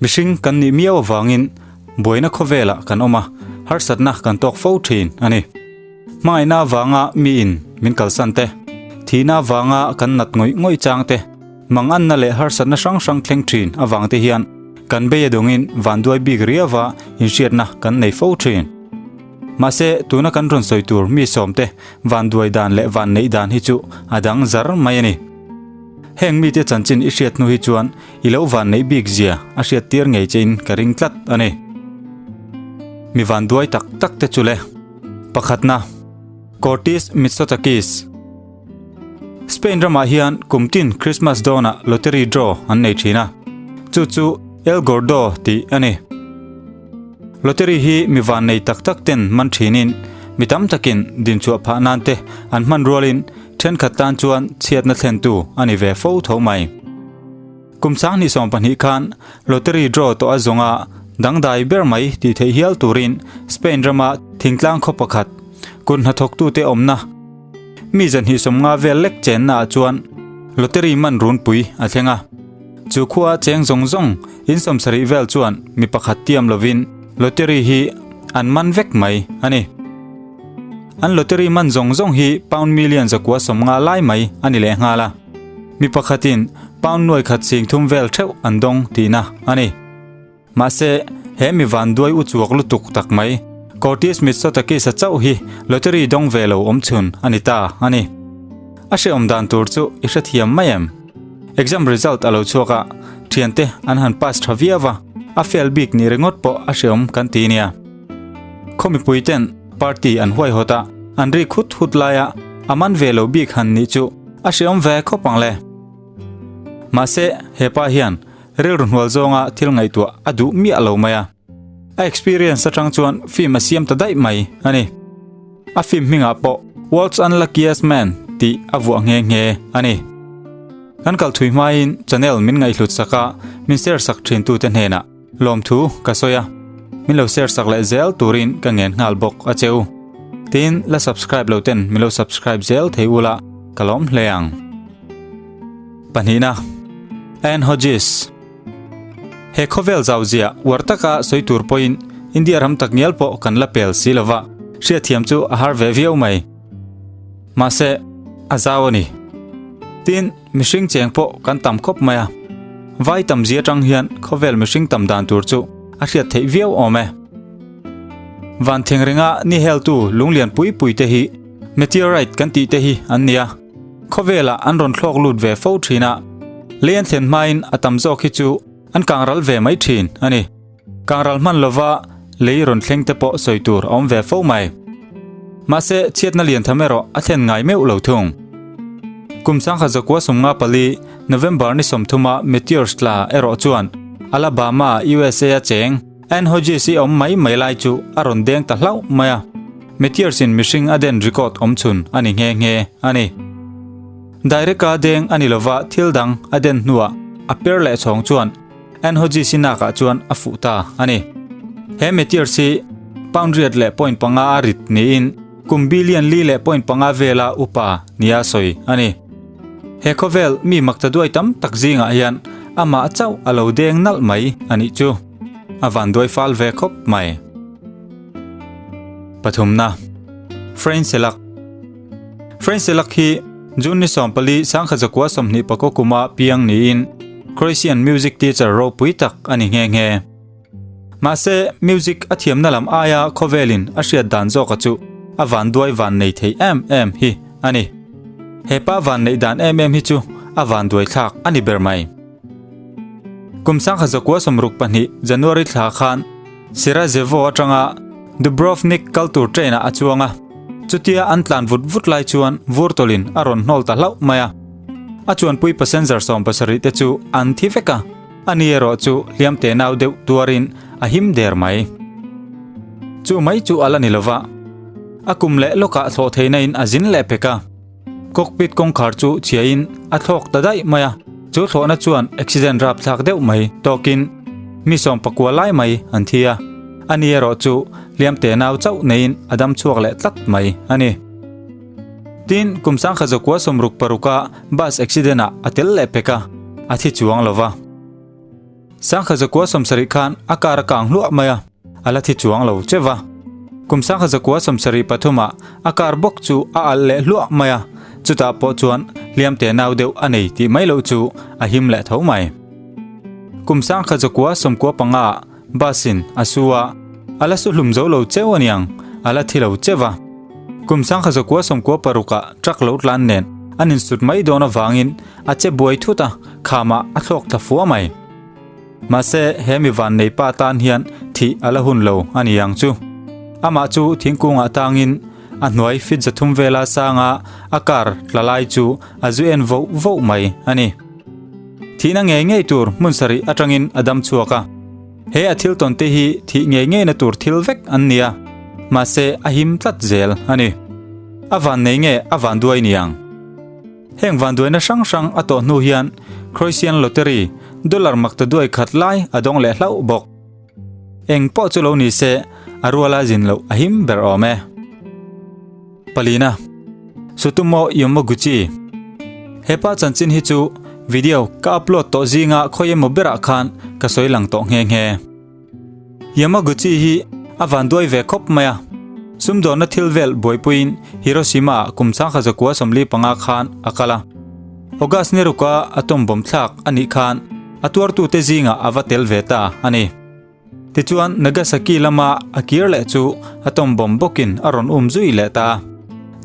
Mihring kan nih miau avangin buaina khawvelah kan awm a, harsatna kan tawk fo thin a ni. Hmangaihna avanga miin min kalsan te, thihna avanga kan nat ngawih ngawih chang te, manganna leh harsatna hrang hrang thleng thin avang te hian kan bei a dawngin vanduai bik riauva inhriatna kan nei fo thin. Mahse, tuna kan rawn sawi tur mi sawmte vanduai dan leh vanneih dan hi chu a dang zar mai a ni. Heng mite chanchin i hriat hnu hi chuan i lo vanneih bik zia a hriat tir ngei chein ka ring tlat a ni. Mi vanduai tak tak te chu le. Pakhatna, Cortis Mitsotakis. Spain ramah hian kum tin Christmas dawnah lottery draw an nei thin a, chu chu El Gordo tih a ni. Lottery hi mi vannei tak tak ten man thinin mi tam takin dinchhuah phah nan te an hman rualin thenkhat tan chuan chhiatna thlentu a ni ve fo tho mai. Kum 2012 khan lottery draw tawh a zawnga dangdai ber mai tih theih hial turin Spain rama thingtlang khaw pakhat kut hnathawktute awmna mi 250 vel lek chenna ah chuan lottery man runpui a thleng a. Chu khua cheng zawng zawng in 70 vel chuan mi pakhat tiam lovin lottery hi an man vek mai a ni. An lottery man zawng zawng hi pound million 150 lai mai a ni lehnghal a. Mi pakhatin pound nuai khat sing thum vel theuh an dawng tihna a ni. Mahse, he mi vanduai u chuak lutuk tak mai, Curtis Mitsotakis-a chauh hi lottery dawng ve lo awm chhun a ni ta a ni. A hrehawm dan tur chu i hrethiam mai em? Exam result a lo chhuak a, thiante an han pass tha viau a, a fail bik nih ringawt pawh a hrehawm kan ti nia. Khaw mipuiten party an huaihawt a, an rik hut hut laia a man ve lo bik han nih chu a hrehawm ve khawp ang le. Mahse, hepa hian rilru hnual zawnga thil ngaihtuah a duh miah lo mai a. A experience atang chuan film a siam ta daih mai a ni. A film hmingah pawh World's Unluckiest Man tih a vuah nghe nghe a ni. Kan kal thui hmain channel min ngaihhlut sak a, min share sak thintute hnenah lawmthu ka sawi a. Min lo share sak leh zel turin ka ngen nghal bawk a che u. Tin, la subscribe lo ten min lo subscribe zel thei ula ka lawm hle ang. Pahnihna, Ann Hodges. He khawvel zau zia uar taka sawi tur pawhin India ram tak ngial pawh kan la pel si lova, hriatthiam chu a har ve viau mai. Mahse, a zau a ni. Tin, mihring cheng pawh kan tam khawp mai a. Vai tam zia atang hian khawvel mihring tam dan tur chu a hriat theih viau awm e. Van thengrenga ni heltu lunglian pui pui te hi meteorite kan tih te hi an ni a. Khawvelah an rawn thlawk lut ve fo thin a, lei an thlen hmain a tam zawk hi chu an kangral ve mai thin a ni. Kangral hman lova lei rawn thleng te pawh sawi tur a awm ve fo mai. Mahse, chhiatna lian tham erawh a thlen ngai meuh lo thung. Kum 1954 November ni 30 a meteors tla erawh chuan Alabama, USA a cheng Ann Hodges-i awm mai mai lai chu a rawn deng ta hlauh mai a. Meteors in mihring a den record awm chhun a ni nghe nghe a ni. Direct a deng a ni lova thil dang a den hnuah a per leh chhawng chuan Ann Hodges-i nakah chuan a fuh ta a ni. He meteors hi pound riat leh point panga a rit niin kum billion li leh point panga vela upa nia sawi a ni. He khawvel mi makta duai tam tak zingah hian amah chauh a lo deng nalh mai a nih chu. A vanduai fal ve khawp mai. Pathumna, Frank Selak Frank Selak hi June ni 14 1924 kuma piang niin Croatian music teacher ropui tak a ni nghe nghe. Mahse, music a thiamna lam aia khawvelin a hriat dan zawka chu a vanduai van nei thei em em hi a ni. He pa van neih dan em em hi chu a vanduai thlak a ni ber mai. Kum 1962 January thla khan Sarajevo atanga Dubrovnik kal tur train ah a chuang a, chutia an tlan vut vut lai chuan vurtawlin a rawn hnawl ta hlauh mai a. A chuanpui passenger 70 te chu an thi vek a, ani erawh chu hliam te nau deuh tuarin a him der mai. Chu mai chu a la ni lova, a kum leh lawkah thlawh theihna in a zin leh pek a. Cockpit kawngkhar chu chhiain a thlawk ta daih mai a, chu thlawhna chuan accident rapthlak deuh mai tawkin mi 19 lai mai an thi a, ani erawh chu hliam te nau chauh neiin a dam chhuak leh tlat mai a ni. Tin, kum 1966 a bus accident ah a tel leh pek a, a thi chuang lo va. Sangkhazakua 70 khan a car a kang hluah mai a, a la thi chuang lo che va. Kum sangkhazakua 73 ah a car bawk chu a alh leh hluah mai a, chutah pawh chuan hliam te nau deuh a nei tih mai loh chu a him leh tho mai. Kum sangkhazakua 95 ah bus in a su a, a la su hlum zo lo cheu aniang, a la thi lo che va. Kum sangkhazakua 96 ah truck lo tlan nen an insut mai dawn avangin a che buai thut a, khamah a thlawk thla fua mai. Mahse, he mi vannei pa tan hian thih a la hun lo a ni ang chu. Amah chu thingkungah tangin a hnuai fit zathum vela sanga a car tla lai chu a zu en voh voh mai a ni. Thihna ngei ngei tur hmun sarih atangin a dam chhuak a. He a thil tawn te hi thih ngei ngeina tur thil vek an ni a, mahse a him tlat zel a ni. A vannei nge a vanduai ni ang? Heng vanduaina hrang hrang a tawh hnu hian Croatian Lottery dollar makta duai khat lai a dawng leh hlauh bawk. Eng pawh chu lo ni se, a ruala zin loh a him ber awm e. Palina, Sutomo Yamaguchi Hepa chanchin hi chu video ka upload tawh zinga khawi emaw berah khan ka sawi lang tawh nghe nghe. Yamaguchi hi a vanduai ve khawp mai a, sumdawnna thil vel buaipuiin Hiroshima-ah kum changkha zakua 45 khan a kal a. August ni ruka atom bomb thlak a nih khan a tuartute zingah a va tel ve ta a ni. Tichuan Nagasaki lama a kir leh chu atom bomb bawkin a rawn um zui leh ta a.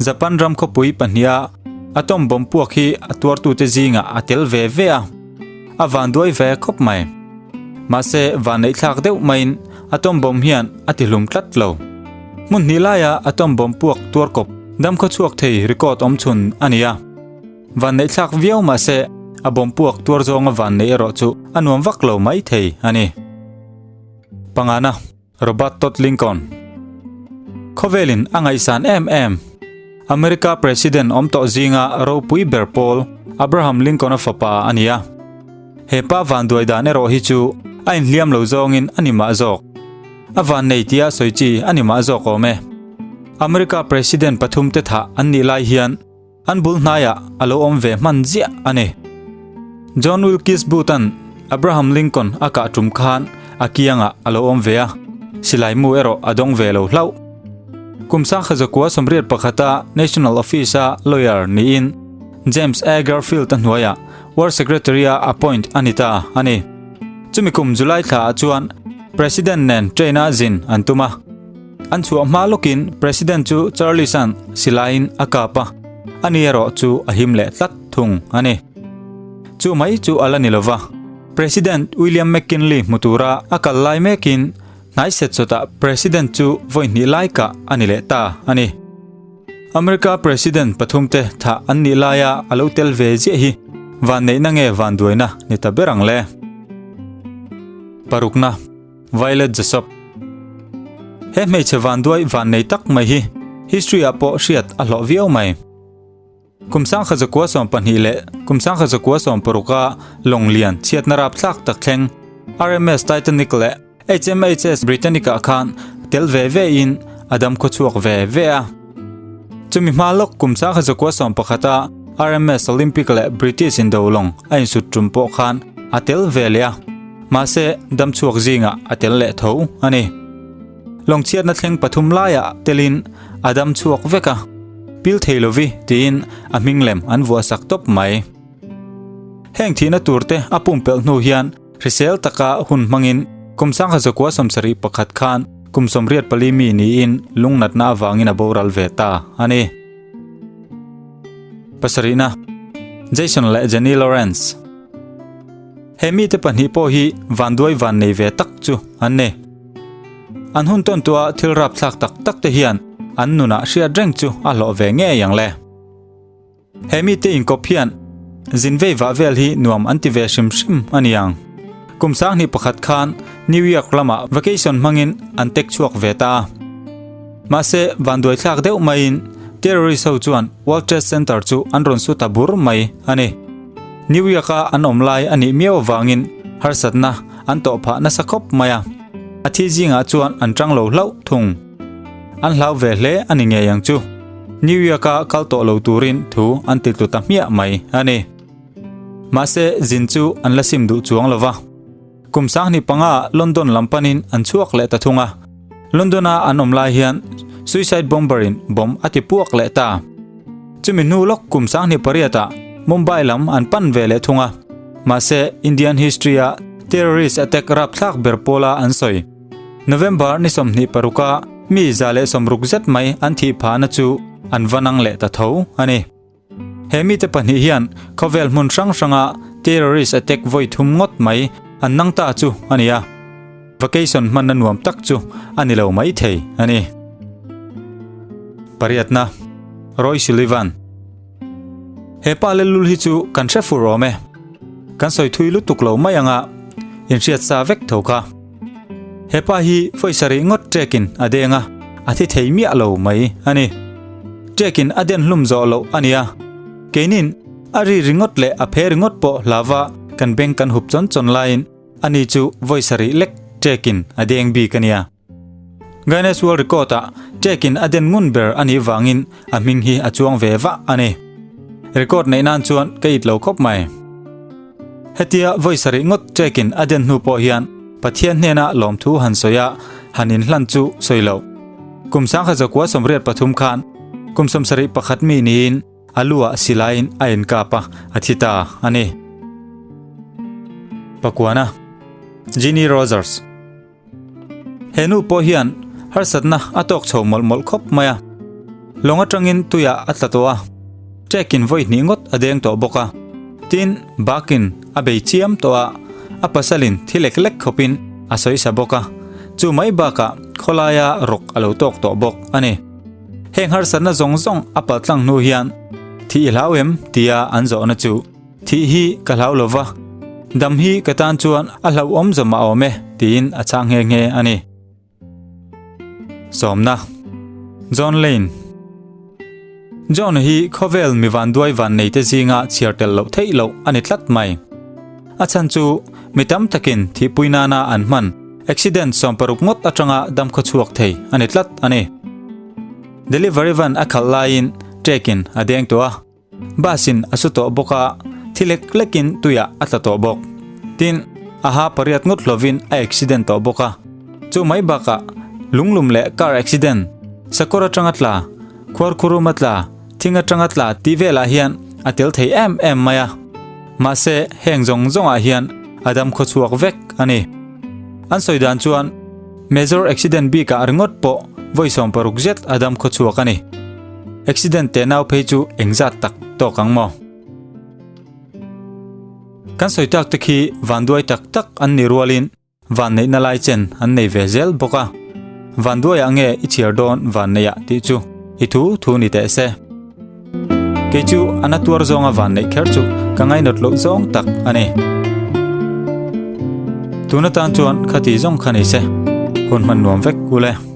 Japan ram khawpui pahniha atom bomb puak hi a tuartute zingah a tel ve ve a, a vanduai ve khawp mai. Mahse, vanneih thlak deuh maiin atom bomb hian a ti hlum tlat lo. Hmun hnih laia atom bomb puak tuar kawp dam khaw chhuak thei record awm chhun a ni a. Vanneih thlak viau mahse, a bomb puak tuar zawnga vanneih erawh chu a nuam vak lo mai thei a ni. Pangana. Robert Todd Lincoln Khawvelin a ngaihsan em em. America President awm tawh zinga ropui ber pawl Abraham Lincoln-a fapa a ni a. He pa vanduai dan erawh hi chu a inhliam lo zawngin a ni mah zawk. A vannei tia sawi chi a ni mah zawk awm e. America President pathumte thah an nih lai hian An bul hnaiah a lo awm ve hman ziah a ni. John Wilkes Booth-a'n Abraham Lincoln a kah tum khan a kiangah a lo awm ve a, silai mu erawh a dawng ve lo hlauh. Kum sangkha zakua 81 a National Office-a lawyer niin James A. Garfield-a hnuaiah War Secretary-a appoint a ni ta a ni. Chumi kum July thlaah chuan President nen train-a zin an tum a. An chhuah hma lawkin President chu Charles-a'n silaiin a kap a, ani erawh chu a him leh tlat thung a ni. Chu mai chu a la ni lova, President William McKinley hmu tura a kal lai mekin hnai set sawtah President chu vawi hnih lai kah a ni leh ta a ni. America President pathumte thah an nih laia a lo tel ve ziah hi vanneihna nge vanduaina ni ta ber ang le? Parukna. Violet Jessop He hmeichhe vanduai vannei tak mai hi history ah pawh hriat a hlawh viau mai. Kum sangkha zakua 12 leh kum sangkha zakua 60 a lawng lian chhiatna rapthlak tak thleng RMS Titanic leh HMHS Britannic ah khan tel ve ve in a dam khawchhuak ve ve a. Chumi hma lawk kum sangkha zakua 11 a RMS Olympic leh British indo lawng a insut tum pawh khan a tel ve leh a. Mahse, damchhuak zingah a tel leh tho a ni. Lawngchhiatna thleng pathum laiah telin a dam chhuak vek a, pil thei lovi tiin a hming lem an vuahsak tawp mai. Heng thihna turte a pumpelh hnu hian hrisel taka hun hmangin kum sangha zakua 71 khan kum 84 mi niin lungnatna avangin a boral ve ta a ni. Pasarihna, Jason leh Jenny Lawrence. He mite pahnih pawh hi vanduai van nei ve tak chu an ni. An hun tawn tua thil rapthlak tak tak te hian an nunah hriat reng chu a hlawh ve ngei ang le. He mite inkawp hian zin vei vah vel hi nuam an ti ve hrim hrim a ni ang. Kum 2001 khan New York lamah vacation hmangin an tek chhuak ve ta a. Mahse, vanduai thlak deuh maiin terrorist ho chuan World Trade Center chu an rawn su ta bur mai a ni. New York-a an awm lai a nih miau avangin harsatna an tawh phah nasa khawp mai a, a thi zingah chuan an tang lo hlauh thung. An hlau ve hle a ni ngei ang chu. New York-a kal tawh lo turin thu an ti tlu ta hmiah mai a ni. Mahse, zin chu an la sim duh chuang lo va. Kum 2005 ah London lam panin an chhuak leh ta thung a. London-a an awm lai hian suicide bomber-in bomb a ti puak leh ta. Chumi hnu lawk kum 28 ah Mumbai lam an pan ve leh thung a. Mahse, Indian history-a terrorist attack rapthlak ber pawla an sawi. November ni 26 a mi 160 zet mai an thih phahna chu an va nang leh ta tho a ni. He mite pahnih hian khawvel hmun hrang hranga terrorist attack vawi thum ngawt mai an nang ta chu a ni a. Vacation hmanna nuam tak chu a ni lo mai thei a ni. Pariatna, Roy Sullivan. He pa lellul hi chu kan hre fur awm e. Kan sawi thui lutuk lo mai anga inhriat sa vek tho kha. He pa hi vawi sarih ngawt ṭekin a deng a, a thi thei miah lo mai a ni. Ṭekin a den hlum zawh loh a nia. Keinin a ri ringawt leh a phe ringawt pawh hlava kan beng kan hup chawn chawn laiin ani chu vawi sarih lek ṭekin a deng bik a nia. Guinness World Record-ah ṭekin a den ngun ber a nih vangin a hming hi a chuang ve vah a ni. Record neih nan chuan ka it lo khawp mai. Hetia vawi sarih ngawt ṭekin a den hnu pawh hian Pathian hnena lawmthu han sawi a, han inhlan chu sawi loh. Kum 1983 khan kum 71 mi niin a luah silaiin a inkap a, a thi ta a ni. Pakuana Ginny Rogers. He nu pawh hian harsatna a tawk chho mawlh mawlh khawp mai a. Lawng atangin tuiah a tla tawh a, ṭekin vawi hnih ngawt a deng tawh bawk a. Tin, bakin a bei chiam tawh a, a pasalin thi lek lek khawpin a sawi sa bawk a. Chu mai bakah khawlaia rawk a lo tawk tawh bawk a ni. Heng harsatna zawng zawng a paltlang hnu hian thih i hlau em tia an zawhna chu Thih hi ka hlau lo va, dam hi ka tan chuan a hlauhawm zawm a awm e, tiin a chhang nghe nghe a ni. Sawmna John Lane John hi khawvel mi vanduai vanneite zinga chhiar tel loh theih loh a ni tlat mai. A chhan chu mi tam takin thihpui nana an hman accident 60 ngawt atanga dam khawchhuak thei a ni tlat a ni. Delivery van a khalh laiin ṭekin a deng tawh a. Bus in a su tawh bawk a, thi lek lekin tuiah a tla tawh bawk. Tin, a ha pariat ngawt hlovin a accident tawh bawk a. Chu mai bakah lunglum leh car accident, sakawr atanga tla, khuarkhurum a tla, thing atanga tla tih velah hian a tel thei em em mai a. Mahse, heng zawng zawngah hian a dam khawchhuak vek a ni. An sawi dan chuan major accident bikah ringawt pawh vawi 60 zet a dam khawchhuak a ni. Accident teh nau phei chu engzat tak tawk ang maw? Kan sawi tak te khi vanduai tak tak an ni rualin vanneihna lai chen an nei ve zel bawk a. Vanduaiah nge i chhiar dawn vanneihah tih chu i thu thu ni teh se. Kei chu a na tuar zawnga vanneih kher chu ka ngainawt loh zawng tak a ni. Tun atan chuan khati zawng kha ni se, hun hman nuam vek u le.